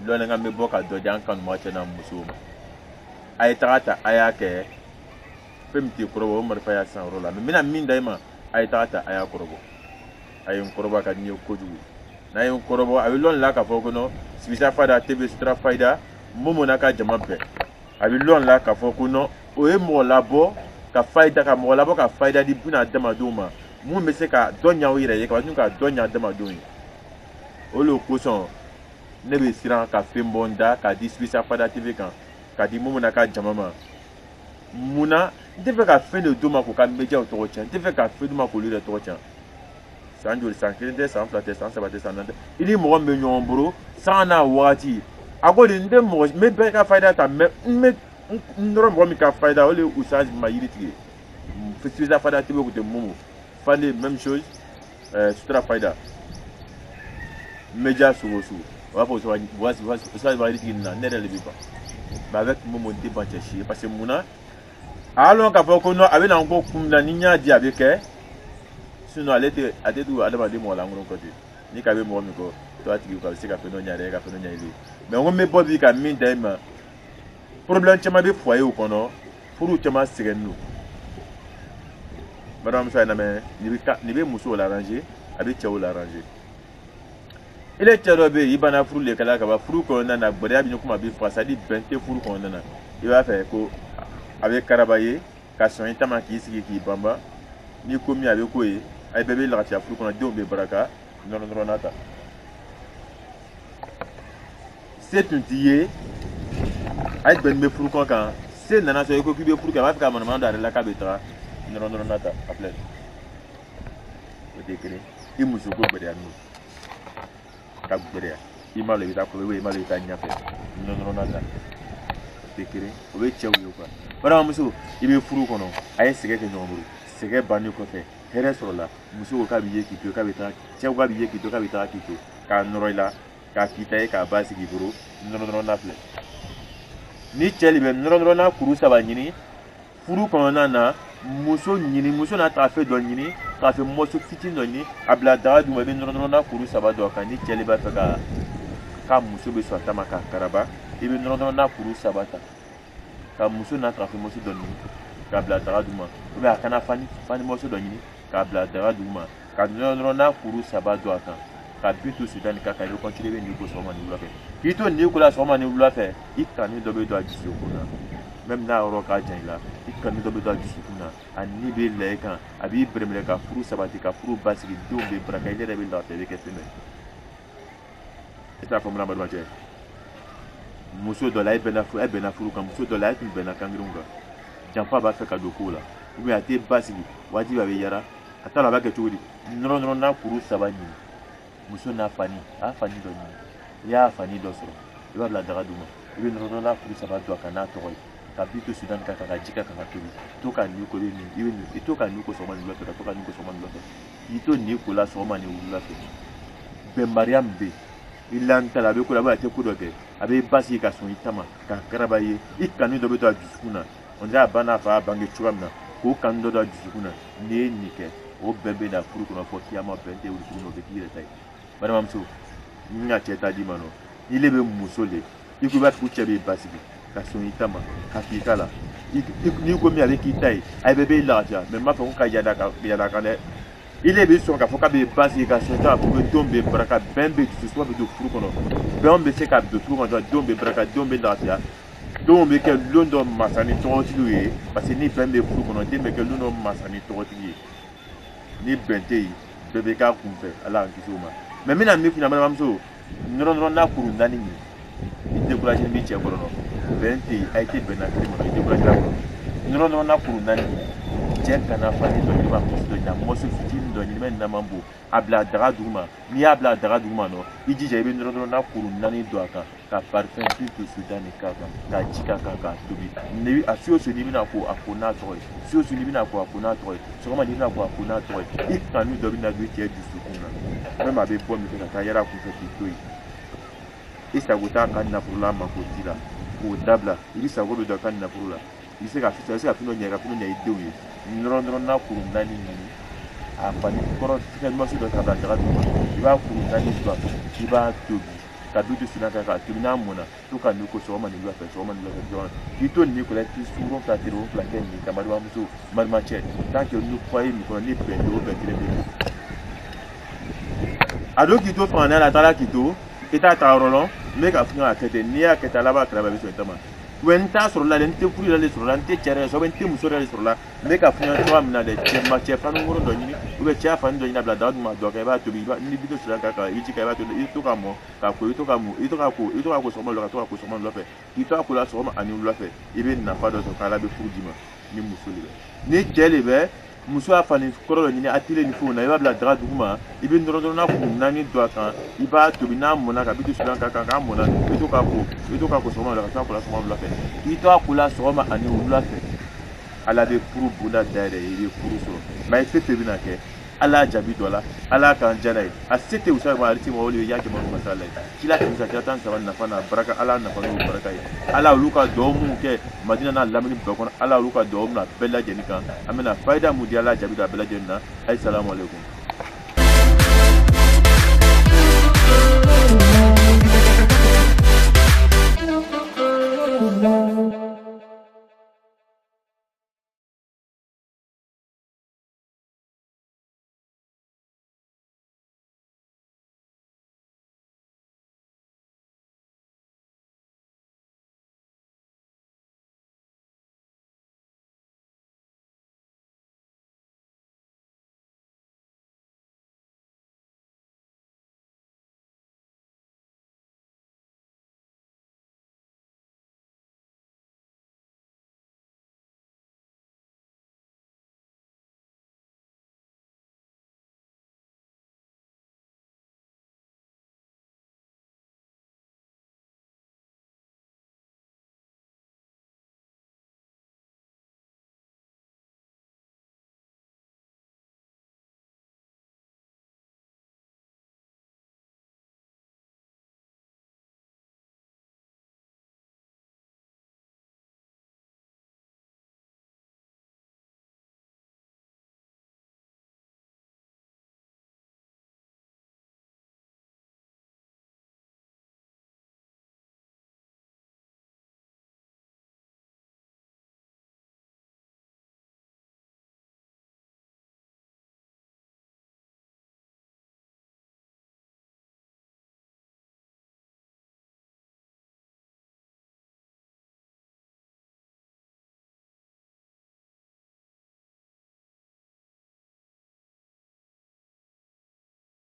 Lɔnni kan bɛ bɔ ka dɔ di an kanuma cɛ n'a musow ma. A ye taga ta, a y'a kɛ fɛn min t'i kɔrɔbɔ, o marifa y'a san yɔrɔ la. Mais n bɛna min da i ma, a ye taga ta, a y'a kɔrɔbɔ. A ye n kɔrɔbɔ, a ka di n ye kojugu. N'a ye n kɔrɔbɔ, a bɛ lɔn la k'a fɔ ko non, Sibisa Fada TV Sutura Fayida, Momo n'a ka jama bɛɛ. A bɛ lɔn la k'a fɔ ko non, o ye mɔgɔ labɔ ka fayida, ka mɔgɔ labɔ ka fayida di buna adamadenw ma, mun bɛ se ka dɔ ɲɛ u yɛrɛ ye, ka ka dɔ ɲɛ adamadenw ye. O de kosɔn ne bɛ siran ka fɛn bɔ n da k'a di Sibisa Fada TV kan, k'a di Momo n'a ka jama ma. Mun na n tɛ fɛ ka fɛn de d'u ma k'u ka médiaw tɔgɔ tiɲɛ, n tɛ fɛ ka fɛn d'u ma k'olu yɛrɛ tɔgɔ tiɲɛ. San joli, san kelen tɛ, san fila tɛ, san saba tɛ, san naani tɛ, i ni mɔgɔ min bɛ ɲɔgɔn bolo san n'a wagati, a ko de n tɛ mɔgɔ, n bɛ bɛɛ ka fayida ta, mais n bɛ n nɔrɔ mɔgɔ min ka fayida, o de ye Usaz ma yiritigi ye. Sibisa Fada TV kun tɛ Momo Fale, même chose, Sutura Fayida média sugu o sugu, o b'a fɔ Usaz ma yiritigi nin na, ne yɛrɛ de bɛ ban. Mais avec Momo, n tɛ ban cɛ si ye, parce que mun na, a y'a lɔn k'a fɔ ko non, a bɛ na n ko kun min na, ni n y'a di a bɛ kɛ. Sinon ale tɛ, a tɛ tugu adamaden mɔgɔ lankolon kɔ ten. Ni ka bɛ mɔgɔ min kɔ, to a tigi kɔ, a bɛ se ka fɛn dɔ ɲɛ yɛrɛ, ka fɛn dɔ ɲɛ i ye. Mais n ko n bɛ bɔ bi ka min da i ma, problème caman bɛ foyer kɔnɔ, furu caman sɛgɛnnen don. Balimamuso, a ye lamɛn, nin bɛ musow la arranger, a bɛ cɛw la arranger. I le cɛ dɔ bɛ yen, i banna furu le kɛla ka ban, furu kɔnɔna na gbɛrɛya bɛ ɲɛ, kuma bɛ faga, c'est à dire bɛn tɛ furu kɔnɔna na. I b'a fɛ ko a bɛ karaba ye ka sɔn i ta ma, k'i sigi k'i banban, n'i ko min a bɛ k'o ye, a bɛɛ bɛ lafiya furu kɔnɔ, denw bɛ baraka, nɔrɔ nɔrɔ n'a ta. Se tun t'i ye, a ye bɛn bɛ furu kɔnɔ kan, se nana sɔrɔ i ko k'i bɛ furu kɛ, a b'a fɛ ka manamana don a yɛrɛ la k'a bɛ taga nɔrɔ nɔrɔ n'a ta. A filɛ, o tɛ kelen i muso ko gbɛrɛya n'o ka gbɛrɛya, i m'a lɔn i bɛ taa kɔfɛ, i m'a lɔn i bɛ taa ɲɛfɛ, nɔrɔ nɔrɔ n'a ta, o tɛ kelen, o bɛ cɛw ye quoi. Balimamuso, i bɛ furu kɔnɔ, a ye sɛgɛn kɛ ɲɔgɔn bolo, sɛgɛn bannen kɔfɛ, hɛrɛ sɔrɔla, muso ko k'a b'i ye k'i to, k'a bɛ taa, cɛw k'a b'i ye k'i to, k'a bɛ taa k'i to, k'a nɔrɔ i la, k'a k'i ta ye, k'a ba sigi i bolo, nɔrɔ nɔrɔ n'a filɛ. Ni cɛ de bɛ nɔrɔ nɔrɔ n'a kuru saba ɲini furu kɔnɔna na, muso ɲini, muso n'a tagafe dɔ ɲini, tagafe mɔso fitinin dɔ ɲini, a bila daga duguma, i bɛ nɔrɔ nɔrɔ n'a kuru saba dɔ kan. Ni cɛ de b'a fɛ ka k'a muso bɛ sɔn a ta ma k'a karaba, i bɛ nɔrɔ nɔrɔ n'a kuru saba ta ka muso n'a tagafe mɔso dɔ ɲini k'a bila daga duguma, ou bien a kana fani fani mɔso dɔ ɲini k'a bila daga duguma, ka nɔrɔ nɔrɔ n'a kuru saba don a kan, ka bi to sudani ka kan. I bɛ continuer, i bɛ nin ko sɔgɔma ni wula fɛ, k'i to nin ko la sɔgɔma ni wula fɛ, i kanu dɔ bɛ don a dusukun na, même n'a yɔrɔ ka jan i la, i kanu dɔ bɛ don a dusukun na, a ni bɛ lɛ i kan, a b'i bɛrɛmɛrɛ ka furu sabati, ka furu basigi, denw bɛ baraka, i yɛrɛ bɛ lafiya, i bɛ kɛ fɛn bɛɛ. E t'a faamu, balimakɛ. Muso dɔ la, e bɛnna furu, e bɛnna furu kan, muso dɔ la, e tun bɛnna kankerenw kan, janfa b'a fɛ ka don kow la, ou bien a tɛ basigi, wajibi a bɛ yara, a t'a dɔn a b'a kɛ cogo di. Nɔrɔ nɔrɔ n'a kuru saba ɲini, muso n'a fani, a y'a fani dɔ ɲini, n'i y'a fani dɔ sɔrɔ, i b'a bila daga duguma, i bɛ nɔrɔ nɔrɔ n'a kuru saba don a kan n'a tɔgɔ ye, ka bi to sudani kan, ka ji kɛ kan ka tobi, to ka nin ko, i bɛ nin, i bɛ nin, i to ka nin ko sɔgɔma ni wula fɛ, ka to ka nin ko sɔgɔma ni wula fɛ, k'i to nin ko la sɔgɔma ni wula fɛ, bɛnbariya min bɛ yen, i lan ta la, a bɛ ko la, a tɛ ko dɔ kɛ, a bɛ basigi ka sɔn i ta ma, ka karaba ye, i kanu dɔ bɛ to a dusukun na, on dirait a ba n'a fa y'a bange cogoya min na, k'o kanu dɔ don a dusukun na. N'i ye nin kɛ, o bɛn bɛ na furu kɔnɔ fɔ kiyama, bɛn tɛ wuli tuguni, o bɛ k'i yɛrɛ ta ye. Balimamuso, n ka cɛ ta d'i ma nɔ, n'i le bɛ muso le, i ko i b'a fɔ ko cɛ b'i basigi ka sɔn i ta ma, ka k'i ta la, n'i ko min a bɛ k'i ta ye, a bɛɛ b'i lafiya. Mais n b'a fɔ ko ka yada ka yada kan dɛ, i le bɛ sɔn k'a fɔ k'a bɛ basigi ka sɔn i ta ma, pour que denw bɛ baraka, bɛn bɛ dusu bɛ don furu kɔnɔ, bɛn bɛ se ka don furu kɔnɔ, denw bɛ baraka, denw bɛ lafiya, denw bɛ kɛ lon dɔ masa ni tɔgɔtigiw ye, parce que ni bɛn bɛ furu kɔnɔ, den bɛ kɛ lon dɔ masa ni tɔgɔtigi ye. Ni bɛn tɛ yen, bɛɛ bɛ k'a kunfɛ, Ala k'an kisi o ma. Mais n bɛna min f'i ɲɛna, balimamuso, nɔrɔ nɔrɔ n'a kuru naani ɲini, i découragé b'i cɛ kɔrɔ nɔ, bɛn tɛ yen, a tɛ bɛn na kelen ma, i découragé la kɔrɔ, nɔrɔ nɔrɔ n'a kuru naani ɲini, cɛ kana fani dɔ ɲini, ma muso dɔ ɲini, a mɔso fitinin dɔ ɲini, mɛ nama bon, a bila daga duguma. N'i y'a bila daga duguma nɔ, i jija i bɛ nɔrɔ nɔrɔ n'a kuru naani don a kan, ka parfum bi to sudani k'a kan, ka ji k'a kan, k'a tobi. Ni a su o su n'i bɛna ko, a ko n'a tɔgɔ ye, su o su n'i bɛna ko, a ko n'a tɔgɔ ye, sɔgɔma n'i bɛna ko, a ko n'a tɔgɔ ye, i kanu dɔ bɛna don i cɛ dusukun na, même a bɛ bɔ min fɛ ka taa yala kunfɛ k'i to yen, i sago t'a ka nafolo la, mako t'i la, k'o dabila, i bɛ sago bɛ don a ka nafolo la, i bɛ se ka i bɛ se ka fɛn dɔ ɲɛ, i ka fɛn dɔ ɲɛ i denw ye. Nɔrɔ nɔrɔ n'a kuru naani ɲini, a fani kɔrɔ fɛn maso dɔ ta ka bila daga duguma, i b'a kuru naani don a kan, i b'a tobi. Ka bi dusu kan k'a tobi, n'a mɔnna, to ka nin ko sɔgɔma ni wula fɛ, sɔgɔma ni wula fɛ, sɔgɔma. K'i to nin ko la, k'i sukaro fila, tere fila kɛ nin kan. Balimamuso, balimacɛ, tant que ni foyer min kɔnɔ ni bɛn tɛ, o bɛn kelen bɛ yen. A don k'i to fanga la, a taara k'i to, i t'a ta yɔrɔ lɔn. N bɛ ka f'i ɲɛna, a kɛ ten. N'i y'a kɛ ten, ala b'a kɛrɛfɛ, a bɛ sɔn i ta ma. Wa n t'a sɔrɔ la dɛ, n tɛ furu yɛrɛ de sɔrɔ la, n tɛ cɛ yɛrɛ sɔrɔ, n tɛ muso yɛrɛ de sɔrɔ la. N bɛ ka f'i ɲɛna cogoya min na dɛ, cɛ ma cɛ fani woro dɔ ɲini, ou bien cɛ fani dɔ ɲini, a bila daga duguma, dɔ kɛ, i b'a tobi. I b'a ni bi to sira kan, i bɛ ji kɛ, i b'a tobi. I bɛ to ka mɔ k'a ko, i bɛ to ka mun, i bɛ to ka ko, i bɛ to ka ko sɔgɔma wula, ka to ka ko sɔgɔma wula fɛ. K'i to a ko la sɔgɔma ani wula fɛ, i bɛ nafa dɔ sɔrɔ k'ala bɛ furu d'i ma. Ni muso de bɛ, ni cɛ de bɛ, muso y'a fani kɔrɔ dɔ ɲini, a tile ni fɛnw na, i b'a bila daga duguma, i bɛ nɔrɔ dɔrɔn kun naani don a kan, i b'a tobi. N'a mɔnna, ka bi dusu kan kan k'a mɔnna, i bɛ to k'a ko, i bɛ to k'a ko sɔgɔma la, ka to a ko la sɔgɔma wula fɛ. K'i to a ko la sɔgɔma ani wula fɛ, ala bɛ furu bonda dayɛlɛ, i bɛ furu sɔrɔ. Mɛ fɛn fɛn bɛna kɛ, ala y'a jaabi dɔ la, ala k'an jara ye. A se tɛ wusa ma, ale tɛ mɔgɔ ye, y'a jama masa la ye. Kila kɛmɛ kira 13 nafa n'a baraka, ala nafa n'o baraka ye. Ala olu ka duwawu mun kɛ Madina n'a lamini bɛɛ kɔnɔ, ala olu ka duwawu mina bɛɛ lajɛlen kan. An bɛna fayida mun di, ala jaabi dɔ a bɛɛ lajɛlen na. Ayi, salamu aleykum.